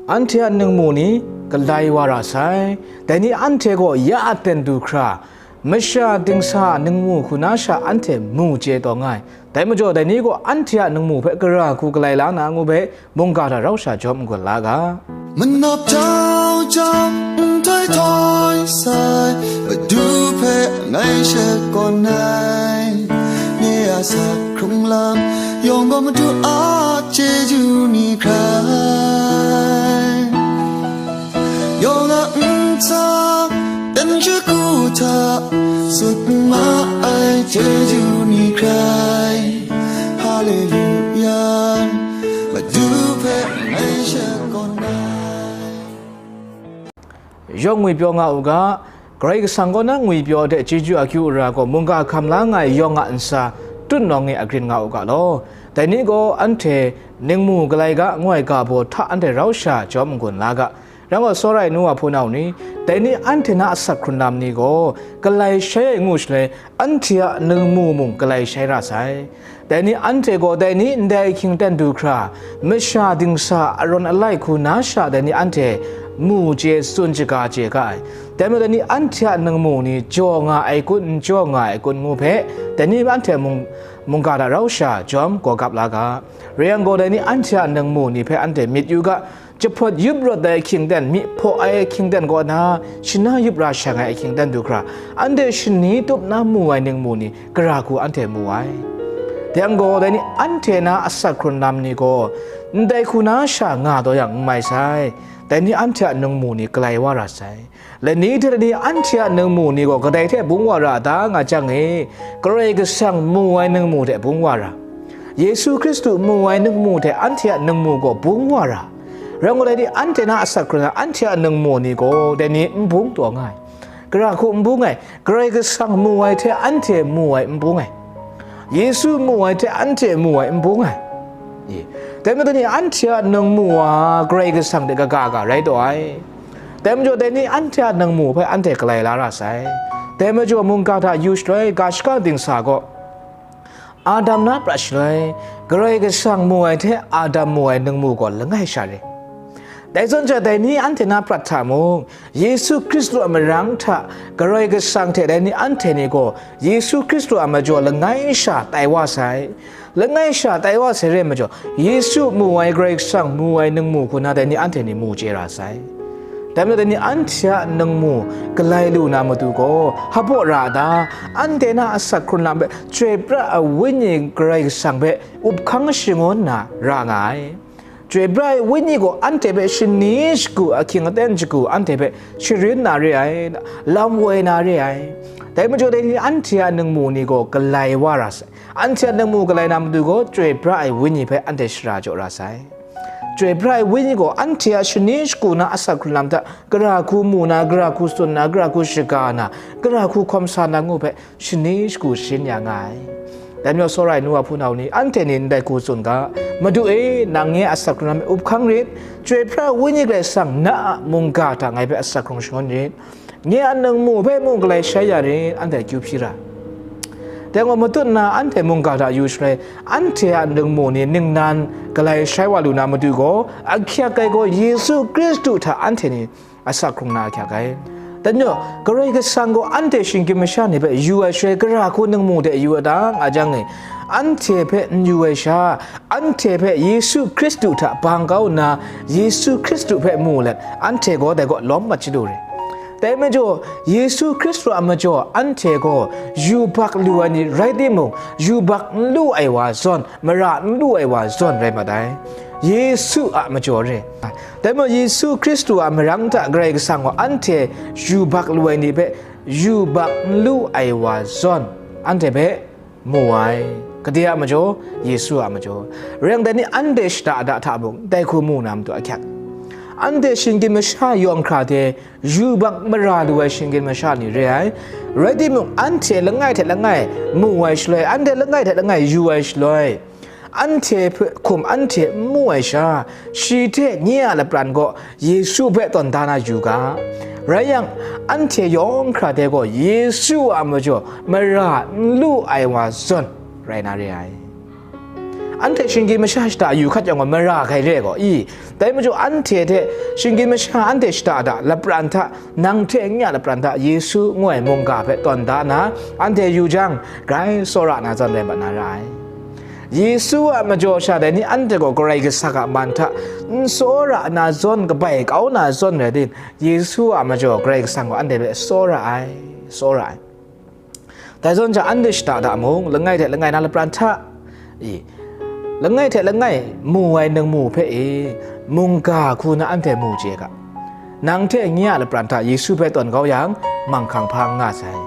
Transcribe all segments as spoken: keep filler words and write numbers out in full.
Anhte a ningmu ni galai wa ra sai. Dai ni anhte gaw ya a ten du hkra, masha dingsa a ningmu hku na sha anhte mu chye taw nga ai. Dai majaw, dai ni gaw anhte a ningmu hpe gara hku galai la na ngu hpe, mungga hta rau sha jawm n-gun la ga. Manap jau jau, nhtoi htoi sai, Madu hpe ngai shakawn ai. Nye a asak hkrung lam yawng gaw Madu a chyeju ni hkrai. Yawng a ntsa, dan shagu hta, tsun ma ai chyeju ni hkrai. Haleluya, Madu hpe ngai shakawn ai. Yawng ngwipyaw nga u ga, Karai Kasang kaw na ngwipyaw hte chyeju akyu ara gaw mungga hkam la nga ai yawng a ntsa tut nawng e agrin nga u ga law. Dai ni gaw anhte ningmu galai ga ngu ai ga baw hta anhte rau sha jawm n-gun la ga. Rai gaw, tsawra ai nu wa hpunau ni, dai ni anhte na asak hkrun lam ni gaw galai shai ai ngu shaloi, anhte a ningmu mung galai shai ra sai. Dai ni anhte gaw dai ni ndai ahkying ten du hkra, masha dingsa arawn alai hku na sha dai ni anhte mu chye tsun shaga chye ga ai. Dai majaw, dai ni anhte a ningmu ni jaw nga ai kun, n jaw nga ai kun ngu hpe, dai ni anhte mung, mungga hta rau sha jawm gaw gap la ga. Rai yang gaw, dai ni anhte a ningmu ni hpe anhte myit yu ga, jahpawt yup rawt ai ahkying ten, myi hpaw ai ahkying ten kaw na, shana yup ra shang ai ahkying ten du hkra, anhte shani tup na mu ai ningmu ni gara hku anhte mu ai. Dai yang gaw, dai ni anhte na asak hkrun lam ni gaw, ndai hku na sha nga taw yang n mai sai. Dai ni anhte a ningmu ni galai wa ra sai. Lani hte lani anhte a ningmu ni gaw kadai hte bung wa ra ta nga jang e, Karai Kasang mu ai ningmu hte bung wa ra, Yesu Hkristu mu ai ningmu hte anhte a ningmu gaw bung wa ra. Rai ngu, dai ni anhte na asak hkrun ai anhte a ningmu ni gaw dai ni n bung taw nga ai. Gara hku n bung ai, Karai Kasang mu ai hte anhte mu ai n bung ai. Yesu mu ai hte anhte mu ai n bung ai. I, dai majaw, dai ni anhte a ningmu a Karai Kasang hte kaga ga rai taw ai. Dai majaw, dai ni anhte a ningmu hpe anhte galai la ra sai. Dai majaw, mungga hta yu shaloi, ga shaka dingsa gaw, Adam na prat shaloi, Karai Kasang mu ai hte Adam mu ai ningmu gaw langai sha re. Dai zawn hta, dai ni anhte na prat hta mung, Yesu Hkristu a marang hta Karai Kasang hte dai ni anhte ni gaw Yesu Hkristu a majaw langai sha tai wa sai. Langai sha tai wa sai re ai majaw, Yesu mu ai, Karai Kasang mu ai ningmu hku na dai ni anhte ni mu chye ra sai. Dai majaw, dai ni anhte a ningmu galai lu na matu gaw, hpaw ra a ta? Anhte na asak hkrun lam hpe Chyoi pra ai Wenyi Karai Kasang hpe up hkang shangun na ra nga ai. Chyoi pra ai Wenyi gaw anhte hpe shani shagu, ahkying aten shagu anhte hpe sharin na re ai, lam woi na re ai. Dai majaw, dai ni anhte a ningmu ni gaw galai wa ra sai. Anhte a ningmu galai na matu gaw, Chyoi pra ai Wenyi hpe anhte shara jaw ra sai. Chyoi pra ai Wenyi gaw anhte a shani shagu na asak hkrun lam hta gara hku mu na, gara hku tsun na, gara hku shaga na, gara hku hkawm sa na ngu hpe shani shagu sharin ya nga ai. Dai majaw, tsawra ai nu wa hpunau ni, anhte ni ndai hku tsun ga, Madu e, nang nye asak hkrun lam e up hkang rit, Chyoi pra ai Wenyi Karai Kasang na a mungga hta ngai hpe asak hkrung shangun rit, nye a ningmu hpe mung galai shai ya rit, anhte akyu hpyi ra. Dai gaw matut nna anhte mungga hta yu shaloi, anhte a ningmu ni ningnan galai shai wa lu na matu gaw, ahkyak ai gaw Yesu Hkristu hta anhte ni asak hkrung na ahkyak ai. Dai majaw, Karai Kasang gaw anhte shinggyim masha ni hpe yu ai shaloi, gara hku ningmu hte yu ai ta nga jang e, anhte hpe n yu ai sha, anhte hpe Yesu Hkristu hta bang kau nna, Yesu Hkristu hpe mu let, anhte gaw dai kaw lawm mat chyalu re. Dai majaw, Yesu Hkristu a majaw anhte gaw yubak lu ai ni rai timung, yubak n lu ai wa zawn, mara n lu ai wa zawn rai mat ai. Yesu a majaw re. Dai majaw, Yesu Hkristu a marang hta Karai Kasang gaw anhte yubak lu ai ni hpe yubak n lu ai wa zawn, anhte hpe mu ai. Gade a majaw? Yesu a majaw. Rai yang, dai ni anhte shada da hta mung, dai hku mu na matu ahkyak. Anhte shinggyim masha yawng hkra hte yubak mara lu ai shinggyim masha ni re ai. Rai timung, anhte langai hte langai mu ai shaloi, anhte langai hte langai yu ai shaloi, anhte hpe hkum anhte n mu ai sha, shi hte nye a lapran gaw Yesu hpe tawn da na yu ga. Rai yang, anhte yawng hkra hte gaw Yesu a majaw mara n lu ai wa zawn rai na re ai. Anhte shinggyim masha shada yu hkat yang gaw, mara hkrai re ai gaw, i, dai majaw anhte hte shinggyim masha anhte shada hta lapran hta, nang hte nye a lapran hta Yesu ngu ai mungga hpe tawn da nna anhte yu jang, grai tsawra na zawn rai mat na ra ai. Yesu a majaw sha dai ni anhte gaw Karai Kasang a man hta n tsawra na zawn kabai kau na zawn rai din, Yesu a majaw Karai Kasang gaw anhte hpe tsawra ai, tsawra ai. Dai zawn jang, anhte shada hta mung, langai hte langai na lapran hta, i, langai hte langai mu ai ningmu hpe e, mungga hku na anhte mu chye ga. Nang hte nye a lapran hta Yesu hpe tawn kau yang, manghkang hpa n nga sai.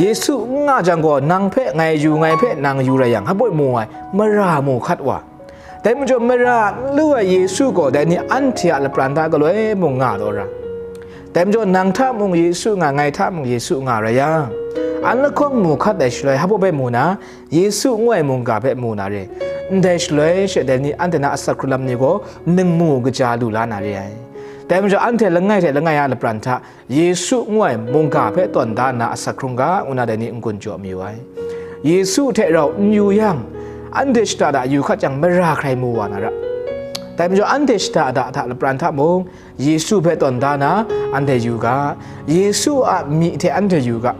Yesu n nga jang gaw, nang hpe ngai yu, ngai hpe nang yu rai yang, hpa mu ai, mara mu hkat wa. Dai majaw, mara n lu ai Yesu gaw dai ni anhte a lapran hta galoi mung nga taw ra. Dai majaw, nang hta mung Yesu nga, ngai hta mung Yesu nga rai yang, an lahkawng mu hkat ai shaloi, hpa bai mu na, Yesu ngu ai mungga hpe mu na re. Ndai shaloi she, dai ni anhte na asak hkrun lam ni gaw ningmu kaja lu la na re ai. Dai majaw, anhte langai hte langai a lapran hta Yesu ngu ai mungga hpe tawn da nna asak hkrung ga, ngu na dai ni n-gun jaw mayu ai. Yesu hte rau n yu yang, anhte shada hta yu hkat jang, mara hkrai mu wa na ra. Dai majaw, anhte shada hta, hta lapran hta mung, Yesu hpe tawn da na, anhte yu ga, Yesu a myi hte anhte yu ga,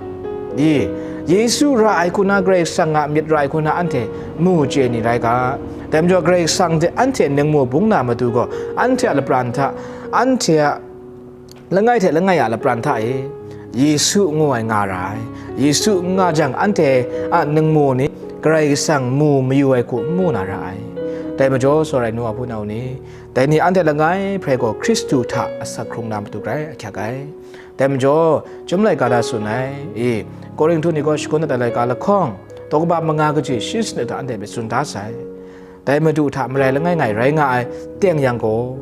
i, Yesu ra ai hku na, Karai Kasang a myit ra ai hku na, anhte mu chye ni rai ga. Dai majaw, Karai Kasang hte anhte ningmu bung na matu gaw, anhte a lapran hta, anhte a langai hte langai a lapran hta e, Yesu ngu ai nga ra ai. Yesu n nga jang, anhte a ningmu ni Karai Kasang mu mayu ai hku n mu na ra ai. Dai majaw, tsawra ai nu a hpunau ni, dai ni anhte langai hprai gaw Hkristu hta asak hkrung na matu grai ahkyak ai. Dai majaw, Chyum laika hta tsun ai, i, Korinhtu ni gaw shagun dat ai laika lahkawng, daw kaba manga kaji shi sanit hta anhte hpe tsun da sai. Dai Madu hta marai langai ngai rai nga ai teng yang gaw,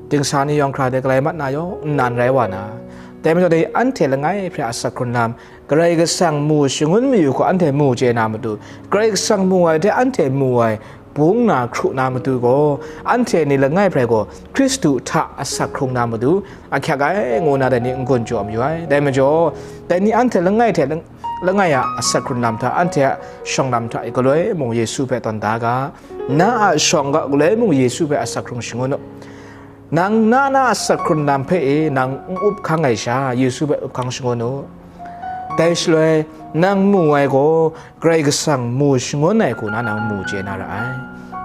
dingsa ni yawng hkra de galai mat na yaw nnan rai wa na, dai majaw dai anhte langai hprai asak hkrun lam, Karai Kasang mu shangun mayu hku anhte mu chye na matu, Karai Kasang mu ai hte anhte mu ai bung na hkru na matu gaw, anhte ni langai hprai gaw Hkristu hta asak hkrung na matu ahkyak ai, ngu na dai ni n-gun jaw mayu ai. Dai majaw, dai ni anhte langai hte lang-, langai a asak hkrun lam hta, anhte a shawng lam hta e galoi mung Yesu hpe tawn da ga, na a shawng ga galoi mung Yesu hpe asak hkrung shangun u. Nang na na asak hkrun lam hpe e nang n up hkang ai sha, Yesu hpe up hkang shangun u. Dai shaloi, nang mu ai gaw Karai Kasang mu shangun ai hku na nang mu chye na ra ai.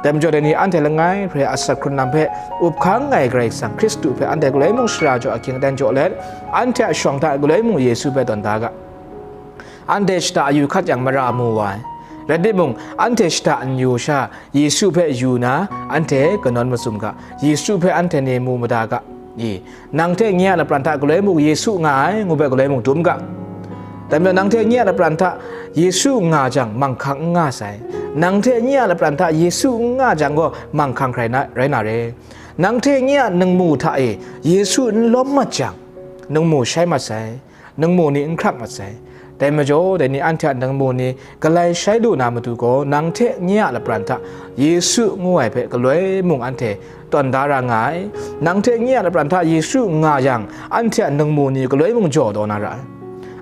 Dai majaw dai ni anhte langai hprai asak hkrun lam hpe up hkang ai Karai Kasang Hkristu hpe anhte galoi mung shara jaw ahkying aten jaw let, anhte a shawng hta galoi mung Yesu hpe tawn da ga. Anhte shada yu hkat yang mara mu wa ai. Rai timung, anhte shada n yu sha, Yesu hpe yu na, anhte kanawn mazum ga, Yesu hpe anhte ni mu mada ga, i, nang hte nye a lapran hta galoi mung Yesu nga ai, ngu hpe galoi mung dum ga. Dai majaw, nang hte nye a lapran hta Yesu nga jang, manghkang n nga sai. Nang hte nye a lapran hta Yesu n nga jang gaw, manghkang hkrai na, rai na re. Nang hte nye a ningmu hta e Yesu n lawm mat jang, ningmu shai mat sai. Ningmu ni n hkrak mat sai. Dai majaw, dai ni anhte a ningmu ni galai shai lu na matu gaw, nang hte nye a lapran hta Yesu ngu ai hpe galoi mung anhte tawn da ra nga ai. Nang hte nye a lapran hta Yesu nga yang, anhte a ningmu ni galoi mung jaw taw na ra ai.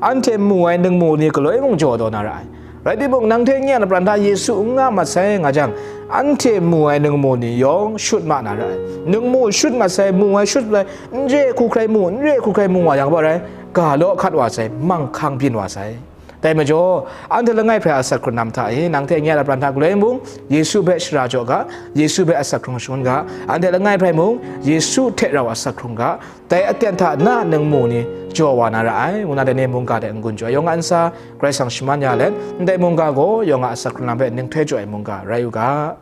Anhte mu ai ningmu ni galoi mung jaw taw na ra ai. Rai timung, nang hte nye a lapran hta Yesu n nga mat sai nga jang, anhte mu ai ningmu ni yawng shut ma na ra ai. Ningmu shut mat sai, mu ai shut mat sai, n re hku hkrai mu, n re hku hkrai mu wa yang, hpa rai, ga law hkat wa sai, manghkang byin wa sai. Dai majaw, anhte langai hprai asak hkrun lam hta e, nang hte nye a lapran hta galoi mung, Yesu hpe shara jaw ga, Yesu hpe asak hkrung shangun ga, anhte langai hprai mung, Yesu hte rau asak hkrung ga, dai aten hta na ningmu ni jaw wa na ra ai, ngu na dai ni mungga de n-gun jaw ai. Yawng a ntsa, Karai Kasang shaman ya let, ndai mungga gaw yawng a asak hkrun lam hpe ninghtoi jaw ai mungga rai u ga.